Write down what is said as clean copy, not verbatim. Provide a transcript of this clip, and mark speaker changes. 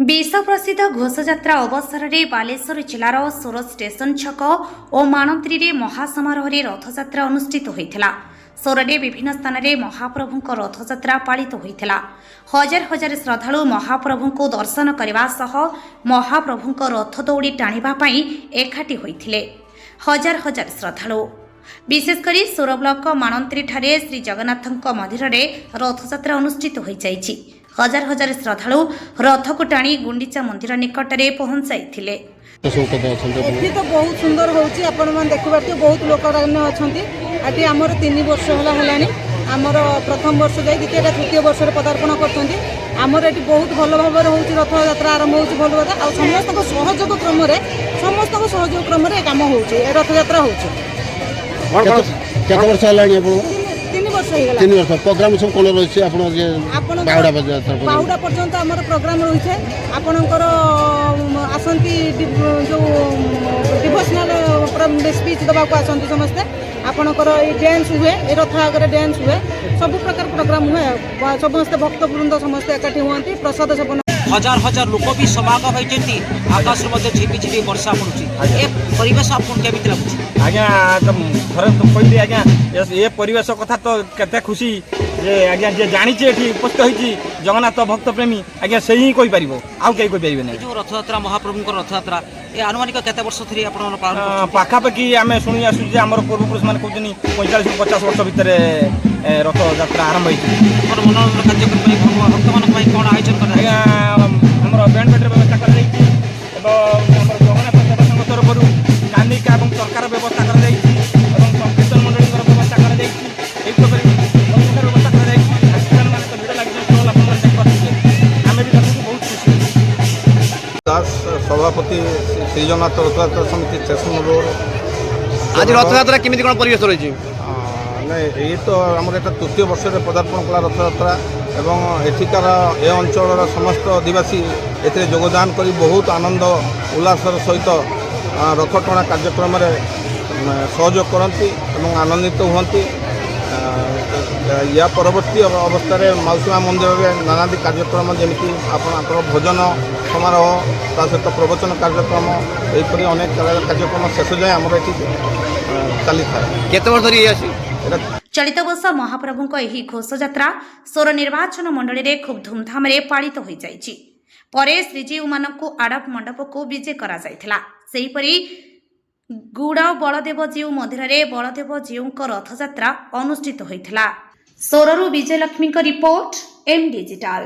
Speaker 1: ବିଶ୍ୱପ୍ରସିଦ୍ଧ ଘୋଷଯାତ୍ରା ଅବସରରେ ବାଲେଶ୍ୱର ଜିଲ୍ଲାର ସୋର ଷ୍ଟେସନ ଛକ ଓ ମାଣତ୍ରୀରେ ମହାସମାରୋହରେ ରଥଯାତ୍ରା ଅନୁଷ୍ଠିତ ହୋଇଥିଲା। ସୋରରେ ବିଭିନ୍ନ ସ୍ଥାନରେ ମହାପ୍ରଭୁଙ୍କ ରଥଯାତ୍ରା ପାଳିତ ହୋଇଥିଲା। ହଜାର ହଜାର ଶ୍ରଦ୍ଧାଳୁ ମହାପ୍ରଭୁଙ୍କୁ ଦର୍ଶନ କରିବା ସହ ମହାପ୍ରଭୁଙ୍କ ରଥ ଦଉଡ଼ି ଟାଣିବା ପାଇଁ ଏକାଠି ହୋଇଥିଲେ ହଜାର ହଜାର ଶ୍ରଦ୍ଧାଳୁ। ବିଶେଷ କରି ସୋର ବ୍ଲକ ମାଣନ୍ତ୍ରୀଠାରେ ଶ୍ରୀ ଜଗନ୍ନାଥଙ୍କ ମନ୍ଦିରରେ ରଥଯାତ୍ରା ଅନୁଷ୍ଠିତ ହୋଇଯାଇଛି। ହଜାର ହଜାର ଶ୍ରଦ୍ଧାଳୁ ରଥକୁ ଟାଣି ଗୁଣ୍ଡିଚା ମନ୍ଦିର ନିକଟରେ ପହଞ୍ଚାଇଥିଲେ।
Speaker 2: ସବୁ କେତେ ଅଛନ୍ତି ଆପଣ?
Speaker 3: ଏଠି ତ ବହୁତ ସୁନ୍ଦର ହେଉଛି। ଆପଣମାନେ ଦେଖିପାରୁଥିବେ, ବହୁତ ଲୋକମାନେ ଅଛନ୍ତି। ଏଠି ଆମର 3 ବର୍ଷ ହେଲା ହେଲାଣି। ଆମର ପ୍ରଥମ ବର୍ଷ ଯାଇ ଦ୍ୱିତୀୟଟା ତୃତୀୟ ବର୍ଷରେ ପଦାର୍ପଣ କରୁଛନ୍ତି। ଆମର ଏଠି ବହୁତ ଭଲ ଭାବରେ ହେଉଛି, ରଥଯାତ୍ରା ଆରମ୍ଭ ହେଉଛି ଭଲ ଭାବରେ। ଆଉ ସମସ୍ତଙ୍କ ସହଯୋଗ କ୍ରମରେ ଏ କାମ ହେଉଛି, ଏ ରଥଯାତ୍ରା ହେଉଛି।
Speaker 2: କେତେ କେତେ ବର୍ଷ ହେଲାଣି ଆପଣ?
Speaker 3: 3 ବର୍ଷ ହେଇଗଲା।
Speaker 2: 3 ବର୍ଷ। ପ୍ରୋଗ୍ରାମ ସବୁ କ'ଣ ରହିଛି ଆପଣ ଯେ
Speaker 3: ଆପଣଙ୍କର
Speaker 2: ବାହୁଡ଼ା ଯାତ୍ରା ପର୍ଯ୍ୟନ୍ତ?
Speaker 3: ବାହୁଡ଼ା ପର୍ଯ୍ୟନ୍ତ ଆମର ପ୍ରୋଗ୍ରାମ ରହିଥାଏ। ଆପଣଙ୍କର ଆସନ୍ତି ଯୋଉ ଡିଭୋସନାଲ ସ୍ପିଚ୍ ଦେବାକୁ ଆସନ୍ତି ସମସ୍ତେ। ଆପଣଙ୍କର ଏଇ ଡ୍ୟାନ୍ସ ହୁଏ, ଏ ରଥ ଆଗରେ ଡ୍ୟାନ୍ସ ହୁଏ, ସବୁ ପ୍ରକାର ପ୍ରୋଗ୍ରାମ ହୁଏ। ଆଉ ସମସ୍ତେ ଭକ୍ତବୃନ୍ଦ ସମସ୍ତେ ଏକାଠି ହୁଅନ୍ତି, ପ୍ରସାଦ ସେବନ
Speaker 4: ହଜାର ହଜାର ଲୋକ ବି ସମାଗମ ହେଇଛନ୍ତି। ଆକାଶରୁ ମଧ୍ୟ ଝିପି ଝିପି ବର୍ଷା ପଡୁଛି। ଏ ପରିବେଶ ଆପଣଙ୍କୁ କେମିତି ଲାଗୁଛି?
Speaker 5: ଆଜ୍ଞା, ତ ଥରେ ତ କହିଲି ଆଜ୍ଞା, ଏ ପରିବେଶ କଥା ତ କେତେ ଖୁସି ଯେ ଆଜ୍ଞା, ଯିଏ ଜାଣିଛି, ଏଠି ଉପସ୍ଥିତ ହେଇଛି, ଜଗନ୍ନାଥ ଭକ୍ତ ପ୍ରେମୀ ଆଜ୍ଞା, ସେଇ ହିଁ କହିପାରିବ, ଆଉ କେହି କହିପାରିବେ
Speaker 4: ଏ
Speaker 5: ନାହିଁ।
Speaker 4: ଯୋଉ ରଥଯାତ୍ରା, ମହାପ୍ରଭୁଙ୍କର ରଥଯାତ୍ରା, ଏ ଆନୁମାନିକ କେତେ ବର୍ଷ ଧରି ଆପଣ ପାଳନ କରୁଛନ୍ତି?
Speaker 5: ପାଖାପାଖି ଆମେ ଶୁଣି ଆସୁଛୁ ଯେ ଆମର ପୂର୍ବପୁରୁଷ ମାନେ କହୁଛନ୍ତି, 45ରୁ 50 ବର୍ଷ ଭିତରେ ରଥଯାତ୍ରା ଆରମ୍ଭ ହେଇଛି।
Speaker 4: ଆମର ମନୋରଞ୍ଜନ କାର୍ଯ୍ୟକ୍ରମ ପାଇଁ, ଭକ୍ତମାନଙ୍କ ପାଇଁ କ'ଣ ଆୟୋଜନ କରାଯାଇଛି?
Speaker 5: ଆଜ୍ଞା, ଆମର ବ୍ୟାଣ୍ଡ ପାର୍ଟିର ବ୍ୟବସ୍ଥା କରାଯାଇଛି ଏବଂ ଆମର ଜଗନ୍ନାଥ ସେବା ସଂଘ ତରଫରୁ କାନିକା ଏବଂ ତରକାର ବ୍ୟବସ୍ଥା କରାଯାଇଛି ଏବଂ ସଂକୀର୍ତ୍ତନ ମଣ୍ଡଳୀଙ୍କର ବ୍ୟବସ୍ଥା କରାଯାଇଛି। ଏହି ପ୍ରକାର ବହୁ ପ୍ରକାର ବ୍ୟବସ୍ଥା କରାଯାଇଛି। ମାନେ ତ ଭିଡ଼ ଲାଗିଛି, ଷ୍ଟଲ୍ ଆପଣମାନେ ଦେଖିପାରୁଥିବେ। ଆମେ ବି ଦେଖୁଛୁ, ବହୁତ ଖୁସି।
Speaker 6: ଦାସ, ସଭାପତି, ଶ୍ରୀ ଜଗନ୍ନାଥ ରଥଯାତ୍ରା ସମିତି, ଷ୍ଟେସନ ରୋଡ଼।
Speaker 7: ଆଜି ରଥଯାତ୍ରା କେମିତି କ'ଣ ପରିବେଶ ରହିଛି?
Speaker 6: ନାଇଁ, ଏଇ ତ ଆମର ଏଇଟା ତୃତୀୟ ବର୍ଷରେ ପଦାର୍ପଣ କଲା ରଥଯାତ୍ରା ଏବଂ ଏଠିକାର ଏ ଅଞ୍ଚଳର ସମସ୍ତ ଅଧିବାସୀ ଏଥିରେ ଯୋଗଦାନ କରି ବହୁତ ଆନନ୍ଦ ଉଲ୍ଲାସର ସହିତ ରଥ ଟଣା କାର୍ଯ୍ୟକ୍ରମରେ ସହଯୋଗ କରନ୍ତି ଏବଂ ଆନନ୍ଦିତ ହୁଅନ୍ତି। ୟା ପରବର୍ତ୍ତୀ ଅବସ୍ଥାରେ ମାଉସୀ ମା ମନ୍ଦିରରେ ନାନାଦି କାର୍ଯ୍ୟକ୍ରମ, ଯେମିତି ଆପଣଙ୍କର ଭୋଜନ ସମାରୋହ, ତା ସହିତ ପ୍ରବଚନ କାର୍ଯ୍ୟକ୍ରମ, ଏହିପରି ଅନେକ କାର୍ଯ୍ୟକ୍ରମ ଶେଷ ଯାଏଁ ଆମର ଏଠି ଚାଲିଥାଏ।
Speaker 7: କେତେ ବର୍ଷ ଧରି ଅଛି?
Speaker 6: ଏଇଟା
Speaker 1: ଚଳିତ ବର୍ଷ ମହାପ୍ରଭୁଙ୍କ ଏହି ଘୋଷଯାତ୍ରା ସୋର ନିର୍ବାଚନ ମଣ୍ଡଳୀରେ ଖୁବ୍ ଧୁମ୍ଧାମରେ ପାଳିତ ହୋଇଯାଇଛି। ପରେ ଶ୍ରୀଜୀଉମାନଙ୍କୁ ଆଡ଼ପ ମଣ୍ଡପକୁ ବିଜେ କରାଯାଇଥିଲା। ସେହିପରି ଗୁଡ଼ ବଳଦେବଜୀଉ ମନ୍ଦିରରେ ବଳଦେବଜୀଉଙ୍କ ରଥଯାତ୍ରା ଅନୁଷ୍ଠିତ ହୋଇଥିଲା। ସୋରରୁ ବିଜୟଲକ୍ଷ୍ମୀଙ୍କ ରିପୋର୍ଟ, ଏମ୍ ଡିଜିଟାଲ।